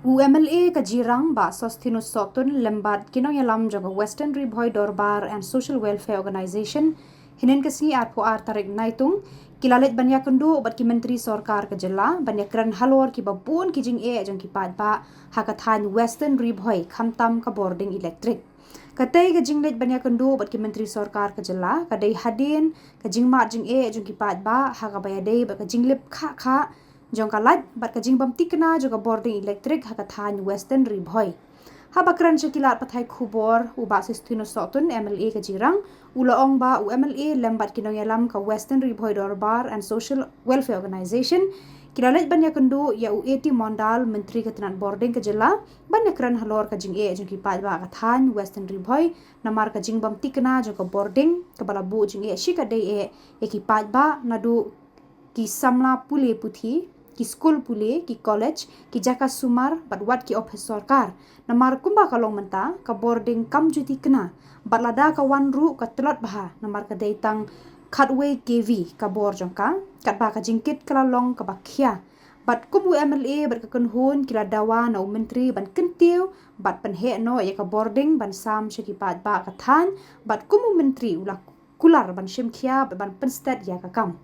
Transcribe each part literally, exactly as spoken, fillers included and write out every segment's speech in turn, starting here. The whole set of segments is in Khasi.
U M L A ka Jirang, Bah Sosthenes Sohtun, lem bad ki nongïalam jong ka Western Ri Bhoi Dorbar and Social Welfare Organization, hynnin ka sngi arphew ar tarik Naitung, ki la leit ban ïakynduh bad ki myntri sorkar ka jylla ban ïakren halor kiba bun ki jingeh jong ki paidbah ha ka thaiñ Western Ri Bhoi, khamtam ka bording elektrik. Katei ka jingleit ban ïakynduh bad ki myntri sorkar ka jylla ka dei hadien ka jingmad jingeh jong ki paidbah ha kaba ïadei bad ka jinglip khah khah jong ka lait bad ka jingbym thikna jong ka bording elektrik ha ka thaiñ Western Ri Bhoi. Haba kren sha ki lad pathai khubor, u Bah Sosthenes Sohtun, M L A ka Jirang, u la ong ba u M L A lem bad ki nongïalam ka Western Ri Bhoi Dorbar and Social Welfare Organization ki la leit ban ïakynduh ïa u A T Mondal, myntri ka tnat bording ka jylla, ban ïakren halor ka jingeh jong ki paidbah ka thaiñ Western Ri Bhoi namar ka jingbym thikna jong ka bording kaba la buh jingeh shikatdei eh ïa ki paidbah, naduh ki samla pule puthi, ki skul pule, ki college, ki jaka sumar bad wat ki ophis sorkar. Namar kumba ka long mynta, ka bording kam ju thikna bad lada ka wan ruh ka tlot bha namar ka dei tang khatwei K V ka bor jong ka, katba ka jingkit ka la long kaba khia. Bad kum u M L A bad ka kynhun ki la dawa na u myntri ban kyntiew bad pynheh noh ïa ka bording ban sam sha ki paidbah ka thaiñ, bad kum u myntri u la kular ban shim khia bad ban pynstet ïa ka kam.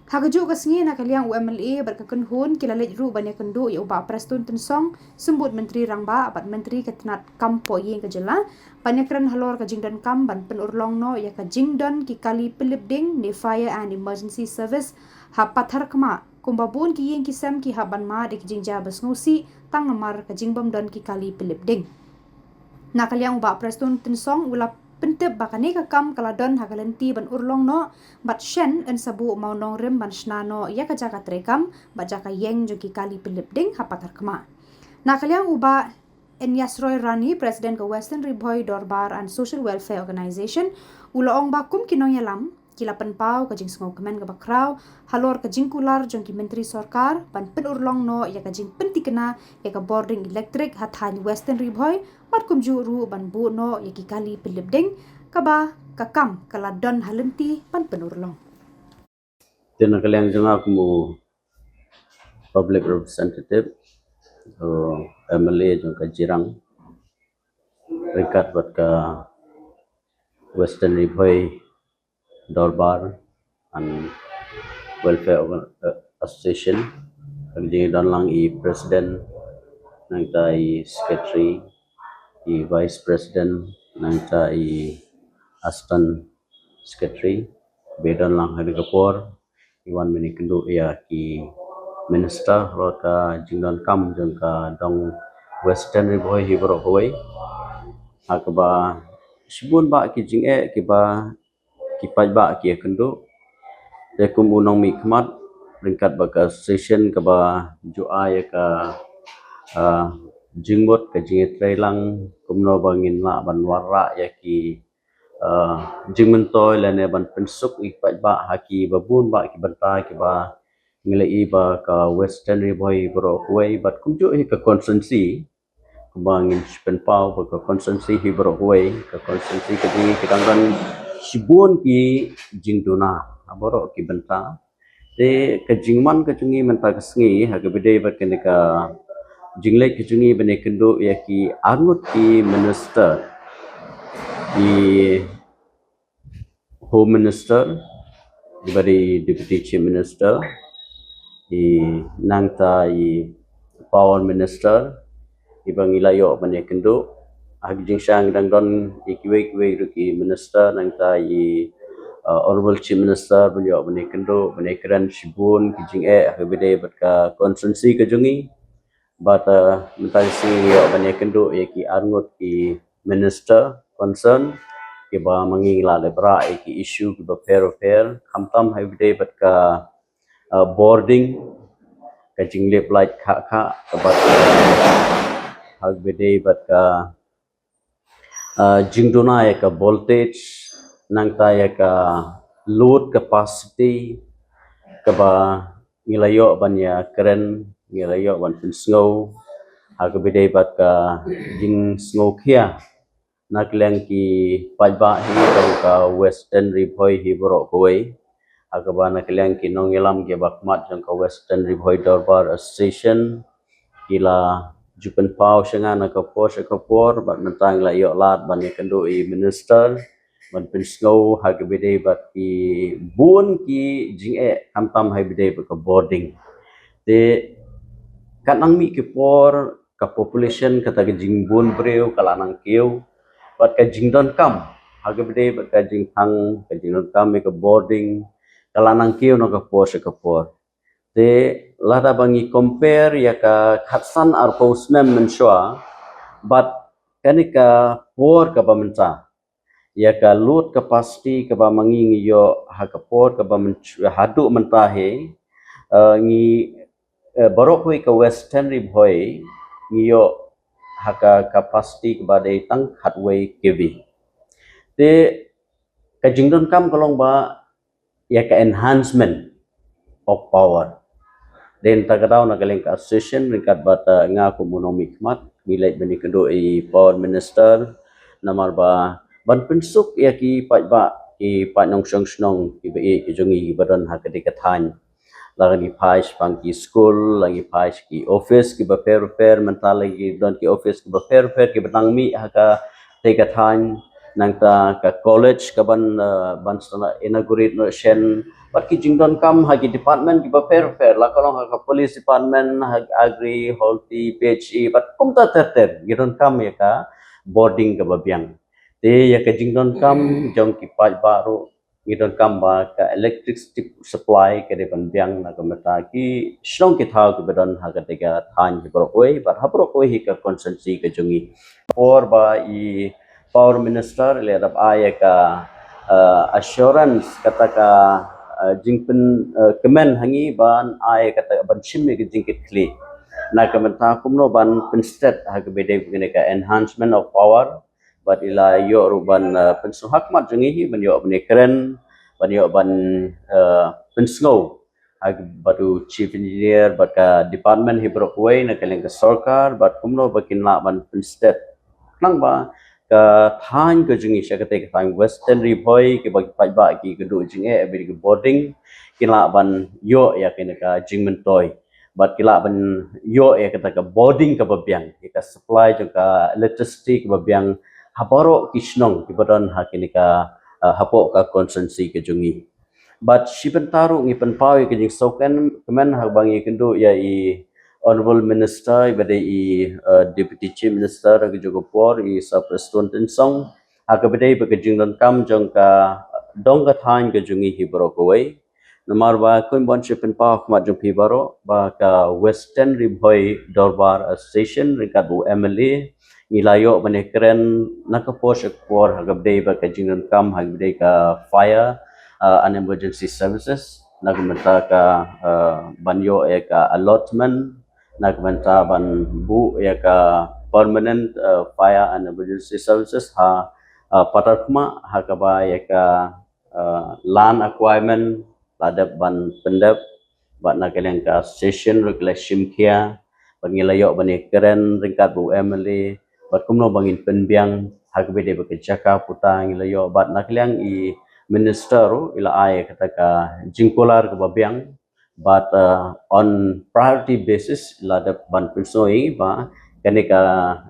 Ha kajuh ka sngi, na ka liang u M L A bad ka kynhun ki la leit ruh ban ïakynduh ïa u Bah Prestone Tynsong, Symbud Myntri Rangbah bad Myntri ka tnat kam poh ïing ka jylla, ban ïakren halor ka jingdonkam ban pynurlong noh ïa ka jingdon ki kali pynlip ding ne Fire and Emergency Service ha Patharkhmah, kumba bun ki ïing ki sem ki hap ban mad ïa ki jingjia ba sngewsih tang namar ka jingbym don ki kali pynlip ding. Na ka liang u Bah Prestone Tynsong u la pyntip ba kane ka kam ka la don ha ka lynti ban urlong noh bad shen yn sa buh mawnongrim ban shna noh ïa ka jaka treikam bad jaka ïeng jong ki kali pynlip ding ha Patharkhmah. Na ka liang u Bah Eniasroy Rani, President ka Western Ri Bhoi Dorbar and Social Welfare Organization, u la ong ba kum ki nongïalam ki la pynpaw ka jingsngewkmen kaba khraw halor ka jingkular jong ki myntri sorkar ban pynurlong noh ïa ka jingpynthikna ïa ka bording elektrik ha thaiñ Western Ri Bhoi, bad kumjuh ruh ban buh noh ïa ki kali pynlip ding, kaba ka kam ka la don ha lynti ban pynurlong. Te na ka liang jong nga kum u public representative, uh, M L A jong ka Jirang, ryngkat bad ka Western Ri Bhoi Dorbar and Welfare Organ-, uh, Association, ka jingdon lang i president, nangta i secretary, i vice president, nangta i assistant secretary, ba don lang ha kane ka por, i wan mynne kynduh ïa ki minister halor ka jingdonkam jong ka dong Western Ri Bhoi hi baroh kawei. Ha kaba shibun bah ki jingeh kiba ki paidbah ki ïakynduh. Te kum u nongmihkhmat ryngkat bad ka association kaba ju ai ïa ka, ah, jingmut ka jingïatreilang kumno ba ngin lah ban wanrah ïa ki, ah, jingmyntoi lane ban pynsuk ïa ki paidbah ha kiba bun bah ki bynta kiba ngi la i ba ka Western Ri Bhoi baroh kawei bad kumjuh hi ka constituency. Kumba ngin sa pynpaw ba ka constituency hi baroh kawei, ka constituency ka jong ngi ka dang don shibun ki jingduna ha baroh ki bynta. Te ka jingman ka jong ngi mynta ka sngi ha kaba ïadei bad kane ka jingleit ka jong ngi ban ïakynduh ïa ki arngut ki minister, ki Home Minister, i ba dei Deputy Chief Minister, i nangta i Power Minister, i ba ngi la ïoh ban ïakynduh. Ha ka jingshisha dang don i kiwei kiwei ruh ki minister, nangta i, uh, Honorable Chief Minister ban ïoh ban ïakynduh, ban ïakren shibun ki jingeh ha kaba ïadei bad ka constituency ka jong ngi. Bad, uh, mynta ka sngi ngi ïoh ban ïakynduh ïa ki arngut ki minister concern kiba ma ngi la leh bad ïa ki issue kiba pher bapher, khamtam ha kaba ïadei bad ka, uh, bording, ka jinglip lait khah khah, ka bad, uh, ha kaba ïadei bad ka, uh, jingduna ïa ka voltage, nangta ïa ka load capacity, kaba ngi la ïoh ban ïakren, ngi la ïoh ban pynsngew ha kaba ïadei bad ka jingsngewkhia na ka liang ki paidbah hi jong ka Western Ri Bhoi hi baroh kawei. Ha kaba na ka liang ki nongïalam kiba khmat jong ka Western Ri Bhoi Dorbar Association ki la ju pynpaw sha nga na ka por sha ka por, bad mynta ngi la ïoh lad ban ïakynduh i minister ban pynsngew ha kaba ïadei bad ki bun ki jingeh, khamtam ha kaba ïadei bad ka bording. Te kat nang mih ki por, ka population, kata ka jingbun briew ka la nang kiew, bad ka jingdonkam ha kaba ïadei bad ka jingthang, ka jingdonkam ïa ka bording ka la nang kiew na ka por sha ka por. Te lada ba ngi compare ïa ka khatsan arphew snem mynshuwa bad kane ka por kaba mynta, ïa ka load capacity kaba ma ngi ngi ïoh ha ka por kaba mynsh-, haduh mynta hi, eh, ngi, eh, baroh kawei ka Western Ri Bhoi ngi ïoh ha ka capacity kaba dei tang khatwei K V. Te ka jingdonkam ka long ba ïa ka enhancement of power. Dei na kata ka daw na ka liang ka association ryngkat bad, eh, nga kum u nongmihkhmat, ngi leit ban ïakynduh i power minister, namar ba ban pynsuk ïa ki paidbah, ki paid nongshong shnong, kiba ïeit ki jong ngi kiba don ha katei ka thaiñ. La ngi phai shaphang ki skul, la ngi phai sha ki office kiba pher pher, mynta la ki don ki office kiba pher pher kiba nang mih ha katei ka thaiñ. Nangta ka college kaban, eh, ban sa inaugurate noh shen, bad ki jingdonkam ha ki department kiba pher pher, la ka long ha ka police department, ha agri, horti, P H E, bad kumta ter ter, ki donkam ïa ka bording kaba biang. Te ïa ka jingdonkam jong ki paidbah ruh, ngi donkam ba ka electricity supply ka dei ban biang na ka bynta ki shnong ki thaw kiba don ha katei ka thaiñ hi baroh kawei, bad ha baroh kawei hi ka constituency ka jong ngi. Por ba i power minister i la dep ai ïa ka, eh, assurance, kata ka, eh, jingpyn, eh, kmen ha ngi ban ai kata ban shim ïa ka jingkitkhlieh na ka bynta kumno ban pynstet ha kaba ïadei bad kane ka enhancement of power, bad i la ïoh ruh ban, eh, pynsngew ha khmat jong ngi hi, ban ïoh ban ïakren, ban ïoh ban, eh, pynsngew ha bad u chief engineer bad ka department hi baroh kawei na ka liang ka sorkar, bad kumno ba kin lah ban pynstet khnang ba ka thaiñ ka jong ngi sha katei ka thaiñ Western Ri Bhoi, kiba ki paidbah ki kynduh jingeh bad ki bording, kin lah ban ïoh ïa kane ka jingmyntoi, bad ki lah ban ïoh ïa kata ka bording kaba biang, ïa ka supply jong ka electricity kaba biang ha baroh ki shnong kiba don ha kane ka, eh, hapoh ka constituency ka jong ngi. Bad shi bynta ruh ngi pynpaw ïa ka jingsngew kmen, kmen haba ngi ïakynduh ïa i Honorable Minister, iba dei i, eh, Deputy Chief Minister ha kajuh ka por, i Sir Prestone Tynsong, ha kaba ïadei bad ka jingdonkam jong ka dong ka thaiñ ka jong ngi hi baroh kawei. Namar ba kumba ngi shu pynpaw ha khmat jong phi baroh ba ka Western Ri Bhoi Dorbar Association ryngkat bad u M L A ngi la ïoh ban ïakren na ka por sha ka por ha kaba ïadei bad ka jingdonkam ha kaba ïadei ka fire, uh, and emergency services, na ka bynta ka, uh, ban ïoh ïa ka allotment, na ka bynta ban buh ïa ka permanent, uh, fire and emergency services ha, uh, Patarkhmah, ha kaba ïa ka, uh, land acquirement la dep ban pyndep, bad na ka liang ka association ruh ki la shim khia, bad ngi la ïoh ban ïakren ryngkat bad u M L A, bad kumno ba ngin pynbiang ha kaba ïadei bad ka jaka puta ngi la ïoh, bad na ka liang i minister ruh i la ai kata ka jingkular kaba biang, bad, uh, on priority basis la dep ban pynsngew ba kane ka,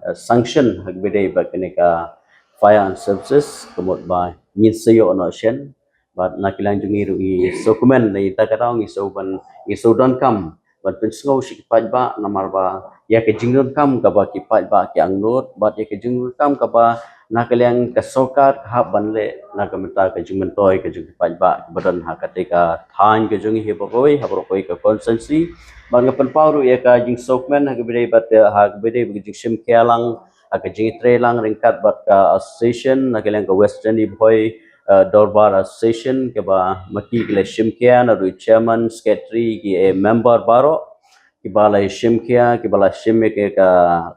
uh, sanction ha kaba ïadei bad kane ka fire and services ka mut ba ngin sa ïoh noh shen, bad na ka liang jong ngi ruh ngi sngewkmen, na ïa kata ka daw ngi sngewban, ngi sngewdonkam ban pynsngew sha ki paidbah namar ba ïa ka jingdonkam kaba ki paidbah ki angnud, bad ïa ka jingdonkam kaba na ka liang ka sorkar ka hap ban leh na ka bynta ka jingmyntoi ka jong ki paidbah kiba don ha katei ka thaiñ ka jong ngi hi baroh kawei, ha baroh kawei ka constituency. Bad nga pynpaw ruh ïa ka jingsngewkmen ha kaba ïadei bad, ha kaba ïadei bad ka jingshim khia lang, ha ka jingïatreilang ryngkat bad ka association na ka liang ka Western Ri Bhoi, uh, Dorbar Association, kaba ma ki ki la shim khia, naduh chairman, secretary, ki, eh, member baroh kiba la shim khia, kiba la shim ïa ka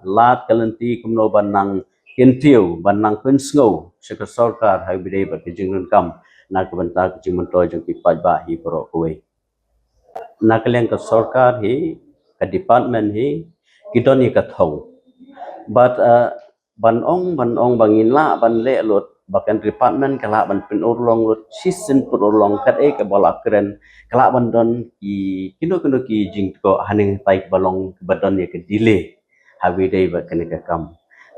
lad ka lynti kumno ban nang kyntiew, ban nang pynsngew sha ka sorkar ha kaba ïadei bad ka jingdonkam na ka bynta ka jingmyntoi jong ki paidbah hi baroh kawei. Na ka liang ka sorkar hi, ka department hi, ki don ïa ka thong. Bad, uh, ban ong, ban ong ba ngin lah ban leh lut, ba ka department ka lah ban pynurlong lut shisien pynurlong, kaei kaba la kren, ka lah ban don ki, kino kino ki jingthoh haneng hangtai kaba long, kaba don ïa ka delay. ha kaba ïadei bad kane ka kam.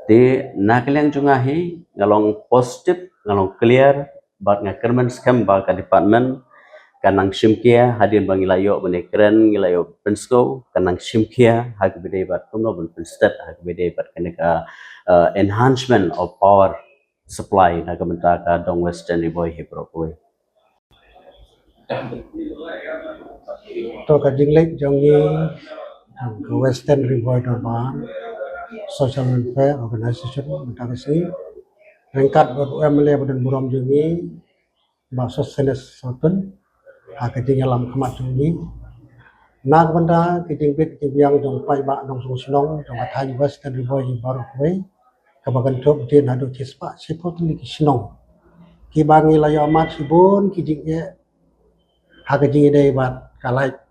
Te na ka liang jong nga hi, nga long positive, nga long clear, bad nga kyrmen skhem ba ka department kan nang shimkhia hadien ba ngi la ïoh ban ïakren, ngi la ïoh pynsngew, kan nang shimkhia ha kaba ïadei bad kumno ban pynstet ha kaba ïadei bad kane ka, uh, enhancement of power supply na ka bynta ka dong Western Ri Bhoi hi baroh kawei. To ka jingleit jong ngi, jong ka Western Ri Bhoi Dorbar Social Welfare Organization mynta ka sngi, ryngkat bad u M L A ba don burom jong ngi, Bah Sosthenes Sohtun, ha ka jingïalam khmat jong ngi na ka bynta ka jingbit jingbiang jong paidbah nongshong shnong jong ka thaiñ Western Ri Bhoi baroh kawei, kaba kynthup dien haduh shispah shiphew tylli ki shnong kiba ngi la ïoh mad shibun ki jingeh ha ka jingïadei bad ka lait.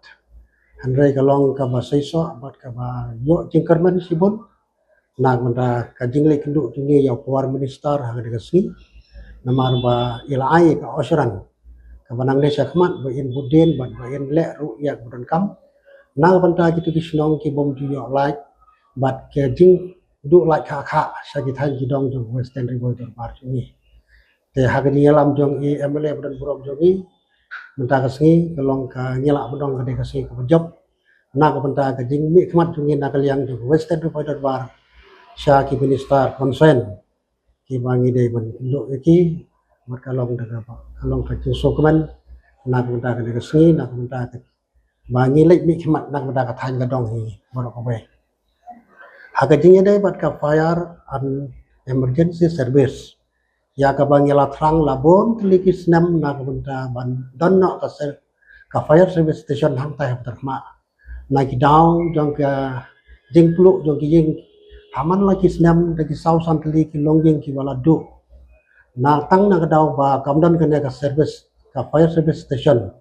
Hynrei ka long kaba seisoh bad kaba ïoh jingkyrmen shibun na ka bynta ka jingleit kynduh jong ngi ïa u Power Minister ha kane ka sngi, namar ba i la ai ka assurance kaba nangne shakhmat ba in bud dien bad ba in leh ruh ïa kaba donkam na ka bynta kito ki shnong ki bym ju ïoh lait bad ka jingduh lait kha kha sha ki thaiñ ki dong jong Western Ri Bhoi Dorbar jong ngi. Te ha ka jingïalam jong i M L A ba don burom jong ngi mynta ka sngi, ka long ka ngi lah ban ong ka dei ka sngi kaba jop na ka bynta ka jingmihkhmat jong ngi na ka liang jong Western Ri Bhoi Dorbar sha ki minister concern kiba ngi dei ban kynduh ïa ki. Bad ka long da kaba, ka long ka jingsngewkmen na ka bynta kane ka sngi, na ka bynta kaba ngi leit mihkhmat na ka bynta ka thaiñ ka dong hi baroh kawei. Ha ka jingïadei bad ka fire and emergency service, ïa kaba ngi la thrang la bun tylli ki snem na ka bynta ban don noh ka ser-, ka fire service station hangtai ha Patharkhmah. Na ki daw jong ka jingpluh jong ki ïing, ha man la ki snem da ki saw san tylli ki longïing kiba la duh. Na tang na ka daw ba kam don kane ka service, ka fire service station.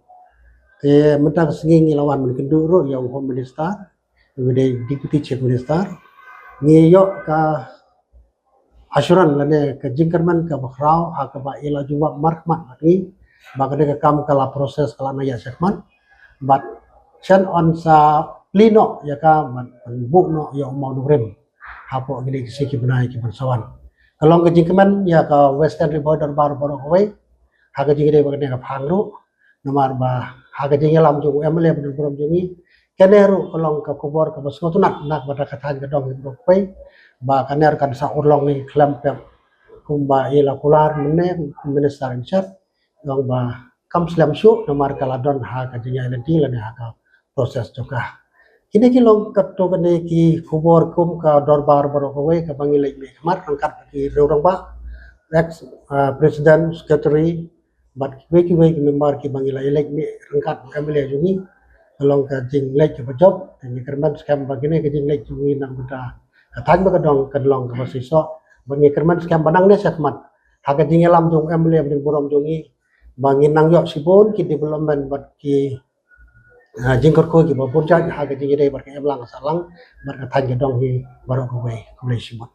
Te mynta ka sngi ngi la wan ban kynduh ruh ïa u Home Minister, u dei Deputy Chief Minister. Ngi ïoh ka assurance lane ka jingkyrmen kaba khraw ha kaba i la jubab markhmat bad ngi ba kane ka kam ka la process, ka la nang ïaid shakhmat. Bad shen yn sa plie noh ïa ka bad buh noh ïa u mawnongrim hapoh kine ki sngi ki bnai ki ban sa wan. Ka long ka jingkmen ïa ka Western Ri Bhoi Dorbar baroh kawei ha ka jingïadei bad kane ka phang ruh. Namar ba ha ka jingïalam jong u M L A ba don burom jong ngi, kane ruh ka long ka khubor kaba sngewtynnat na ka bynta ka thaiñ ka dong hi baroh kawei, ba kane ruh kan sa urlong hi khlem pep kumba i la kular mynne u Minister in charge, long ba kam slem shuh namar ka la don ha ka jingïaid lynti lane ha ka process jong ka. Kine ki long katto katne ki khubor kum ka dorbar baroh kawei kaba ngi leit mihkhmat ryngkat ki riew rangbah, ex, ah, president, secretary, bad kiwei kiwei ki member kiba ngi la ïaleit mih ryngkat u M L A jong ngi. Ka long ka jingleit kaba jop, te ngi kyrmen skhem ba kine ka jingleit jong ngi na ka bynta ka thaiñ bad ka dong kan long kaba seisoh. Bad ngi kyrmen skhem ba nangne shakhmat ha ka jingïalam jong u M L A ba don burom jong ngi, ba ngin nang ïoh shibun ki development bad ki, ah, jingkyrkhu kiba bun jait ha ka jingïadei bad ka imlang ka sahlang bad ka thaiñ ka dong hi baroh kawei. Khublei shibun.